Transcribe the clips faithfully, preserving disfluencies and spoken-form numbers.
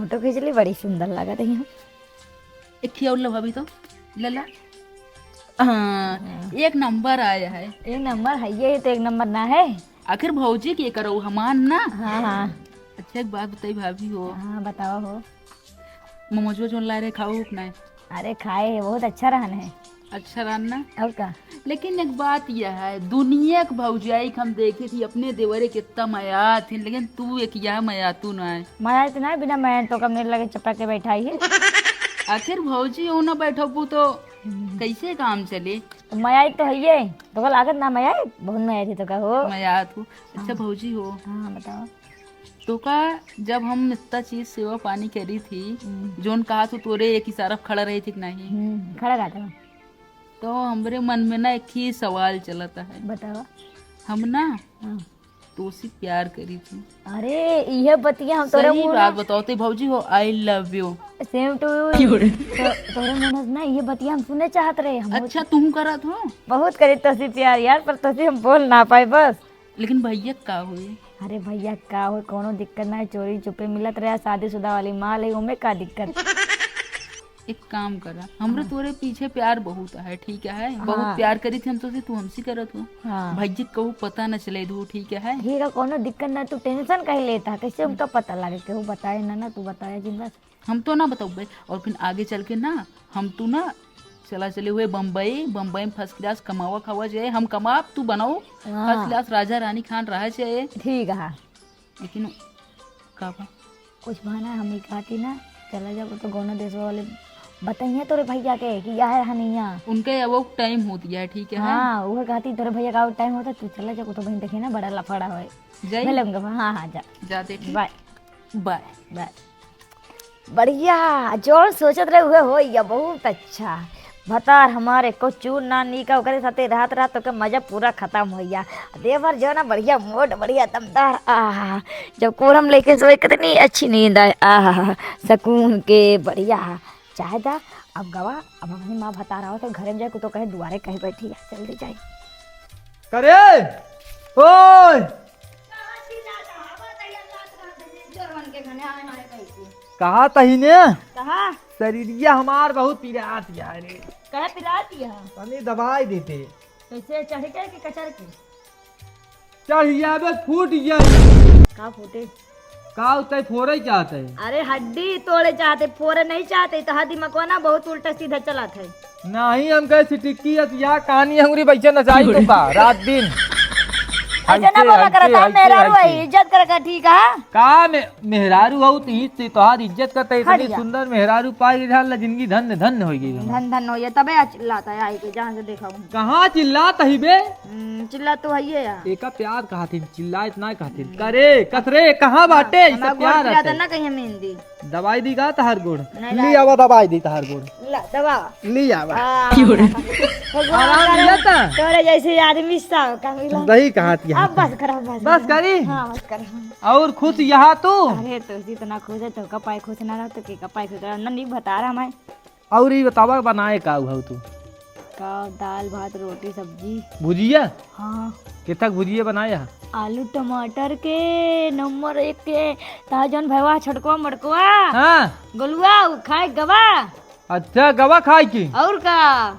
तो खिचड़ी बड़ी सुंदर लागत है। एक खिया उल्ला भाभी तो, ले ला। हाँ, हाँ। एक नंबर आया है। एक नंबर है, ये तो एक नंबर ना है। आखिर भौजी के करो, हमार ना। हाँ, हाँ। अच्छा, एक बात बताई भाभी हो। हाँ, बताओ हो। मोमोजवा जोन लाए रहे, खाओ कि नाय? अरे खाए है, बहुत अच्छा रहन है। अच्छा रहन ना? और का? लेकिन एक बात यह है, दुनिया के भौजाई के हम देखे थी, अपने देवरे के इतना मया थी, लेकिन तू एक यह मया तू ना है। मया तो ना, बिना मया तो कम नहीं लगे, चपा के बैठा ही है। आखिर भौजी हो ना बैठबू तो हम्म। कैसे काम चले? तो मया तो है ये, तो लागत ना मया, बहुत मया थी तो का हो? मया तू। अच्छा हाँ। भौजी हो। हाँ, बताओ। तो का जब हम इतना चीज सेवा पानी करी थी, हम्म। जोन कहा तू तोरे एक इशारा पे खड़ा रही थी कि नहीं? हम्म, खड़ा रहता हूँ। तो हमरे मन में ना एक ही सवाल चलता है। बतावा। हम ना हाँ। तोसी प्यार करी थी। अरे, इहे बतिया हम तोरे सही मुंह बात ना बताओ, ते भौजी हो, I love you। Same to you। क्यों रे? तो, तोरे मुंह से ना इहे बतिया हम सुने चाहत रहे। हम अच्छा, तुम करत हो? बहुत करी तोसी प्यार यार, पर तोसी हम बोल ना पाए बस। लेकिन भैया का होई? अरे भैया का होई, कोनो दिक्कत ना है, चोरी चुपे मिलत रहे, शादीशुदा वाली माल है, ओमे का दिक्कत? एक काम करा, हमरे हाँ। तोरे पीछे प्यार बहुत है, ठीक है? हाँ। बहुत प्यार करी थी हम तो से, तू हमसे करत हो। हाँ। भैया कहू पता न चले दू, ठीक है? ठीक है, कोनो दिक्कत ना, तू tension कहीं लेता, कैसे उनका पता लगे, केहू बताए ना, ना तू बताए जिन बस। हम तो ना बतौबे, और फिर आगे चल के ना हम तू ना चला चले हुए बम्बई, बम्बई में first class कमावा खावा जाए, हम कमाब तू बनाओ हाँ। First class राजा रानी खान रहा जाए। ठीक है। लेकिन का बा? कुछ बहाना हम ही कहती ना, चला जाबो तो गौना देशवा वाले बताइए तोरे भैया के कि यह है हनिया। उनके अब टाइम होती है, ठीक है? हाँ, वो कहती तोरे भैया का टाइम होता, तू चला जा, तो बहन देखे ना बड़ा लफड़ा होए। जाई? मैं लेऊंगा, हाँ, हाँ, जा। जाते, ठीक? बाय। बाय। बाय। बढ़िया, जौन सोचत रहे उहे होइया, बहुत अच्छा। भतार हमार एको चूर ना नीका, ओकरे साथे रहत रहत ओके मजा पूरा खतम होइया। देवर जो ना बढ़िया मोट, बढ़िया दमदार, आहा, जब कोरम लेके सोए कितनी अच्छी नींद आए, आहा, सुकून के बढ़िया। चाहे दा, अब गवा, अब अपनी माँ भतार आओ तो घरे में जाए, को तो कहे दुआरे कहीं बैठी है, जल्दी जाए। करे, ओए, कहा तहीने? कहा? शरीरिया हमार बहुत पिरात यार रे। कहे पिरात या? तनी दबाई देते। कैसे चढ़ के कि कचर के? चढ़ जाबे, फूट जाई। का फूटे? का उतई फोड़े चाहते? अरे हड्डी तोड़े चाहते, फोड़े नहीं चाहते। तो हड्डी मकवाना बहुत उल्टा सीधा चलत है। नहीं, हम कहे सिटिक्की अतिया कहानी अंगुरी बैठे नचाई तो का रात दिन। ऐसे ना बोला करा, का मेहरारू है, इज्जत करे का, ठीक है? का में-, मेहरारू हो तो इज्जत, तोहार इज्जत करते, इतनी सुंदर मेहरारू पाई के झाल, जिंदगी धन्य धन्य हो गई। धन धन हो ये तबे आज चिल्लाता है आई के, जहाँ से देखा हूँ। कहाँ चिल्लात ही बे? हम्म, चिल्ला तो है ये यार। एका प्यार कहा थी, चिल्ला इतना कहा थी। करे, कसरे, कहाँ बाटे? हाँ, इससे प्यार आता है। ना कहीं मेहंदी। दवाई दी का तहार गोड़? नहीं, ली आवा, दवाई दी तहार गोड़। ला, दवा। ली आवा। हाँ। भगवान आराम करे, मिलता? तोरे जैसे आदमी सब का मिला। सही कहा थी। अब बस करो, बस बस करो। करी? हाँ, बस करो। और खुश यहाँ तू? अरे, तो इतना खुश है, तो का पाए खुश ना रहो, तो के का पाए खुश रहो? ना, नहीं बता रहा मैं। और ये बतावा, बनाए का हुआ तू? का दाल, भात, रोटी, सब्जी। भुजिया? हाँ। कितना भुजिया बनाया? आलू टमाटर के नंबर एक के। ता जौन भैया छोटकवा मोटकवा। हाँ। गोलुआ, उ खाए गवा। अच्छा, गवा खाए के? और का?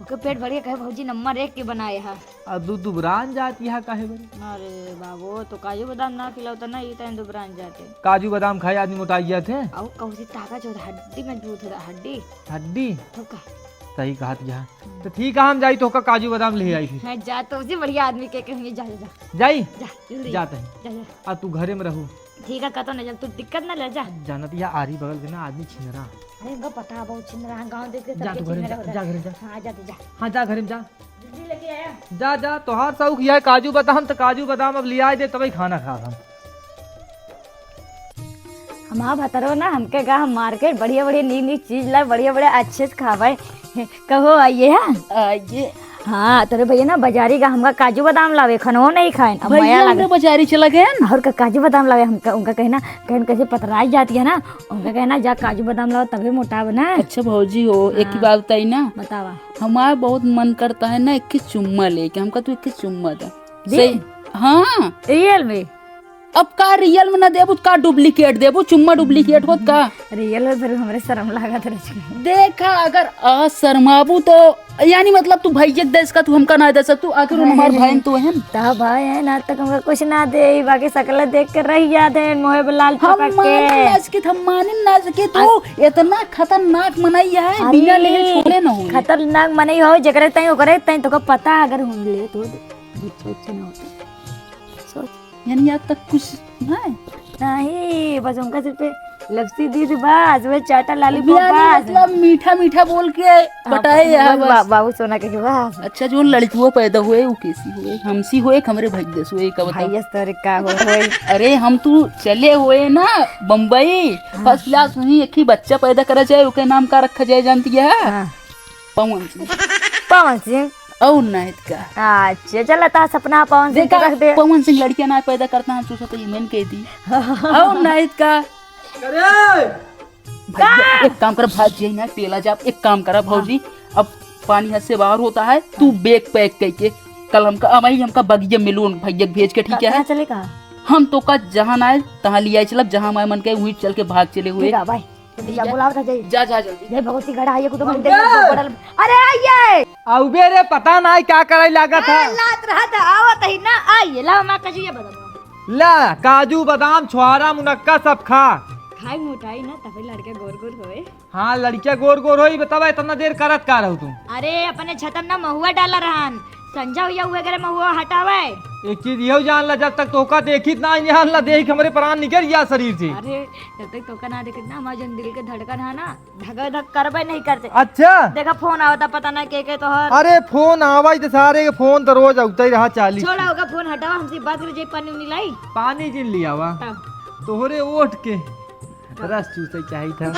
ओके पेट भर के कहे, "भौजी नंबर एक के बनाए हा।" आ, दू दुबरान जाती है काहे बरे? अरे बाबो, तो काजू बादाम ना खिलाओ तो ना, ये टाइम दुबरान जाते। काजू बादाम खाए आदमी मोटाई जाते। और कहूँ से ताकत होता, हड्डी मजबूत होता, हड्डी। हड्डी? तो का? सही कहा तू, जा। हम्म। तो ठीक है, हम जाई तो का काजू बादाम ले आई फिर। हाँ, जा, तो उसी बढ़िया आदमी के कहेंगे, जा, जा, जा। जाई? जा, जल्दी जाते हैं। जा, जा। आ, तू घरे में रहू। ठीक है, कतो नहीं, जब तू दिक्कत ना ले जा। जानत या आरी बगल के ना आदमी छिनरा। अरे, इनका पता है, बहुत छिनरा है, गाँव देख के जा, सबके तू घरे छिनरा जा, होता जा है। घरे जा। हाँ, जा, तू जा। हाँ, जा घरे में जा। जल्दी लेके आया। जा, जा, तोहार शौक यह है काजू बादाम, तो काजू बादाम अब लिया दे, तबे खाना खा हम। हमार भतरो ना हमके कहा, हम मार्केट बढ़िया बढ़िया नीक नीक चीज लाए, बढ़िया बढ़िया अच्छे से खावे। कहो आइए, हाँ? आइए। हाँ, तोरे भैया ना बाजारी का हमका काजू बादाम लावे, खनवा नहीं खाए। अब भैया मया हमरे लागे। बाजारी चला गए ना। और का काजू बादाम लावे हमका, उनका कहना, कहन कैसे पतराई जाती है ना, उनका कहना जा काजू बादाम लाओ तबे मोटाव ना। अच्छा भौजी हो, एक ही हाँ। बात बताई ना। बतावा। हमार बहुत मन करता है ना एक के चुम्मा लेके, हमका तू एक के चुम्मा दे। दी? सही। हाँ। रियल में? अब का real में ना देबू, का duplicate देबू? चुम्मा duplicate होत का? Real में फिर हमरे शर्म लागत रह चुकी। देखा, अगर आज शर्माबू तो, यानी मतलब तू भैया के दे सका, तू हमका ना दे सक, तू आखिर हमार भाई तो है। ता भाई है ना, तक हमका कुछ ना दे, बाकी सकल देख के रह जाते हैं, मोहे लाल हम पकड़ के। मानिन ना सकी, हम मानिन ना सकी, तू इतना खतरनाक मनई है, अरे, बिना लेले छोड़े ना हो। खतरनाक मनई हो, जेकरे ताई, ओकरे ताई, तोका पता अगर हम ले तो बिच्छू उच्छू ना होता। सोच। यानी आज तक कुछ ना है? नहीं, बस उनका सिर्फ लपसी दी थी बस, वो चाटा lollipop यानी बस। मतलब मीठा मीठा बोल के हाँ, पटाए यहाँ बस बस। बा-, बाबू सोना के बस। अच्छा, जो लड़कियों पैदा हुए, वो कैसी हुए? हमसी हुए, हमरे भाई जैसे हुए, का बता? भाई, इस तरह का हो, होए। अरे, हम तू चले हुए ना बम्बई, हाँ। First class हुई, एक ही बच्चा पैदा करा जाए, ओके नाम का रखा जाए, जानती है? हाँ। पवन सिंह। पवन सिंह? और नाहित का। अच्छा, चला, ता सपना पवन सिंह देखा, के रख दे। पवन सिंह लड़कियां ना पैदा करता, हम सोचा तो ये मैंने कह दी। और नाहित का। अरे! भैया, एक काम कर, भाग जाई ना, पेला जा, एक काम करा भौजी, हाँ। अब पानी हद से बाहर होता है, तू हाँ। Bag pack करके कल हमका, अब आई हमका बगिया मिलून भैया के भेज के, ठीक है? कहाँ चले, कहाँ? हम तोका जहाँ ना आए, तहाँ ले आए चलब, जहाँ हमारे मन के, वहीं चल के भाग चले हुए। ठीक है, bye। जा, बुलावत है, जाई। जा, जा, जल्दी। जय भगवती गढ़ा, आइए, कुछ हम देख, बड़ल-, अरे, आइए। आउबे रे, पता नाई का कराई लागत है। ए, लात रहत है, आवत ही ना, आइए, लाओ, माँ, कहिए बदलवा। ला, काजू, बादाम, छोहारा, मुनक्का सब खा। खाई मोटाई ना, तबे लड़के गोर गोर होए। हाँ, लड़किया गोर गोर होई, बतावा, इतना देर करत का रहू तू? अरे, अपने छतन ना महुआ डाला रहन, संझा हुआ हुए करे महुआ हटावे। एक चीज इहो जान ला, जब तक तोका देखित ना, इन्हें ला देख हमरे प्राण निकल गया शरीर से। अरे, जब तक तोका ना देखित ना, हमारे जन दिल के धड़कन है ना, धक धक करबे नहीं करते। अच्छा। देखा, फोन आवता, पता ना के के तोहर। अरे, फोन आवाई तो सारे के फोन तो रोज आउते ही रहा, चालीस। छोड़ा होगा फोन, हटावा, हमसे बात करे, जे पानी उनी लाई। पानी जिन लियावा। तब। तोहरे ओठ के रस चूसे चाहित है।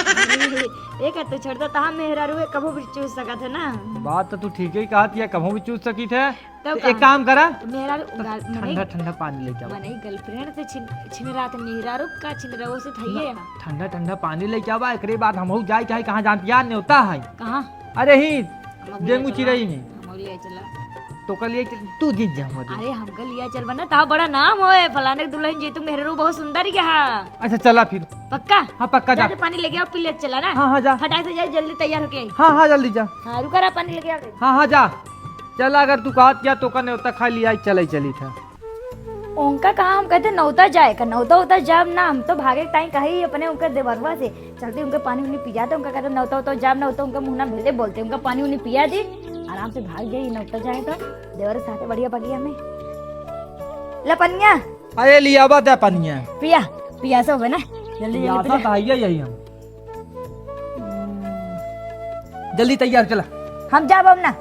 एक तो छोड़ दे, तहाँ मेहरारू है, कबो भी चूस सकत है ना। बात तो तू ठीक ही कहत है, कबो भी चूस सकित है। तब तो एक का? काम करा, तो मेहरारू तो गा-, ठंडा, मनई, ठंडा पानी लेके आवा। मनई girlfriend से छिन-, छिनरात मेहरारू का छिनराओ से थइये ना, ना। ठंडा, ठंडा पानी लेके आवा, एकरे बाद हमहू जाई, चाहे कहाँ जानत है, न्योता है। कहाँ? अरे ही, हम डेंगू ले चला। चिरई में। हम ले चला। तो कल ये चल, तू जीत जा हमारे। अरे, हमका लिया चल बना, ता बड़ा नाम होए, फलाने के दुल्हन जी, तू मेहरारू बहुत सुंदर ही है। अच्छा, चला फिर। पक्का? हाँ, पक्का जा। जा, जा, पानी लेके आओ, पी ले, चला ना। हाँ, हाँ, जा। फटाक से जा, जल्दी तैयार होके आई। हाँ, हाँ, जल्दी जा। हाँ, रुका रहा, पानी लेके आओ। हाँ, हाँ, जा। चला, अगर तू कहत या तो का न्योता खा लिया, चले, चली था। उनका कहा हम कहते नौता जाए का, नौता उता जाब ना, हम तो भागे के ताई कही अपने उनके देवरवा से। चलती उनके पानी उनी पिया दे, उनका कहते नौता उता जाब ना, तो उनके मुँह ना भेजे बोलते, उनका पानी उनी पिया दी, आराम से भाग जाई, नौता जाए तो देवर साथे बढ़िया बगिया में। ले पनिया। अरे लियावा दे पनिया। पिया, पिया से होबे ना, जल्दी जल्दी पियासा पिया। तो आइए यही हम। जल्दी तैयार चला। हम जाब अब ना।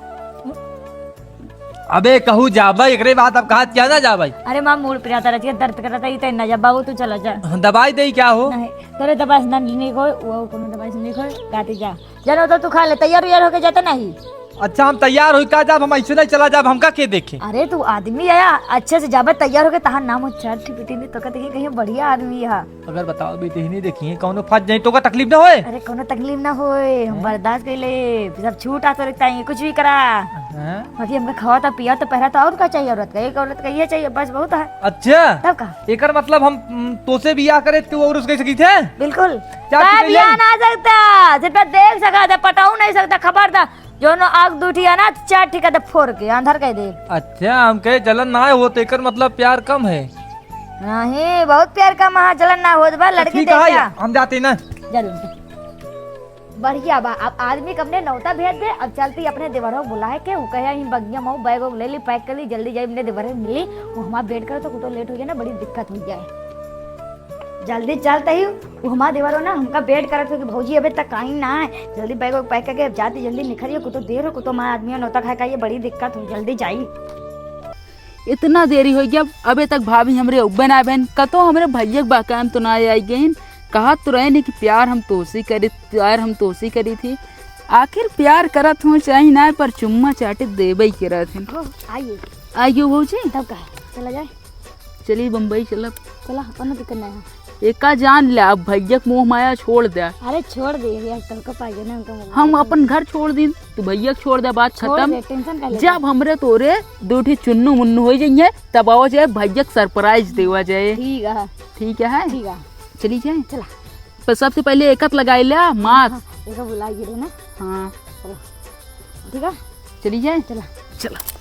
अबे कहू जाबा, एकरे बाद अब कहा क्या ना जाबा? अरे माँ, मूड़ पिराता रहती है, दर्द करता है, इतना ना जा बाबू, तू चला जा। हाँ, दवाई दे क्या हो? नहीं, तोरे दवाई से ना नहीं हो, वो कोनो दवाई से नहीं हो, गाती जा। जानो तो तू खा ले, तैयार उयार होके जाता नहीं। अच्छा, हम तैयार होई का जाब, हम ऐसे नहीं चला जाब, हमका के देखे? अरे तू आदमी आया, अच्छे से जाबे तैयार होके, तहार नाम हो चट पिटी नहीं तो कहते कि कहीं बढ़िया आदमी है। अगर बताओ बेटी ही नहीं देखी है, कौनो फंस जाई तो का तकलीफ ना होए? अरे कौनो तकलीफ ना होए, हम हैं? बर्दाश्त कर ले, सब छूट आ सकता है, कुछ भी करा। हैं? बाकी हमका खावा तो पिया तो पहरा तो और का चाहिए औरत का? एक औरत का ये चाहिए बस, बहुत है। अच्छा, तब का? एकर मतलब हम, उम, तोसे बियाह करे तो और उसके सकी थे? बिल्कुल। क्या का तू बियाह कहिया? ना सकता, सिर्फ देख सकता, पटाऊ नहीं सकता, खबरदार। जोनो आग दू ठिया ना, चार ठिका दे फोड़ के अंधार कर दे। अच्छा, हम कहे जलन ना हो तो एकर मतलब प्यार कम है। नहीं, बहुत प्यार कम है, जलन ना होत बा, लड़की ठीक है, देखा। हम जाते ना। जरूर। बढ़िया बा, अब आदमी के अपने नौता भेज दे, अब चलती अपने देवरो बुलाए के, उ कहे ही बगिया में बैग वैग ले ली, पैक कर ली, जल्दी जाई अपने देवरे मिली, वो हमार वेट करे तो कुतो लेट हो जाए ना, बड़ी दिक्कत हो जाए। जल्दी चलते ही वो हमार देवरो ना हमका वेट करत हो कि भौजी अबे तक आई ना है, जल्दी बैग वैग पैक करके अब जाती, जल्दी निकलिए, कुतो देर हो, कुतो हमार आदमी नौता खाए का, ये बड़ी दिक्कत हो, जल्दी जाई। इतना देरी हो गया, अबे तक भाभी हमरे उब्बे ना बहन, कतो हमरे भैया के बहकाम तो ना आई गइन। कहा तो रहे नहीं कि प्यार हम तोसे करे, प्यार हम तोसे करी थी। आखिर प्यार करत हो चाहे ना, पर चुम्मा चाटे देबे ही करत हैं। हो, आइए। आइयो भौजी। तब का, चला जाए। चलिए बम्बई चलब। चला, कोनो दिक्कत नहीं है। एका जान ले, अब भैया के मोह माया छोड़ दे। अरे छोड़ दे, ये कल को पाइए ना उनका मोह हम माया। अपन घर छोड़ दीन, तू भैया के छोड़ दे, बात छोड़ खत्म। दे, tension का ले। जब हमरे तोरे दो ठी चुन्नू मुन्नू हो जाइए, तब आवा जाए भैया के surprise देवा जाए। ठीक है। ठीक है? ठीक है। चली जाए? चला। पर सबसे पहले एकत लगाई ले mask। हाँ, एक बुलाई गिरे ना। हाँ। चला। ठीक है? चली जाए? चला। चला।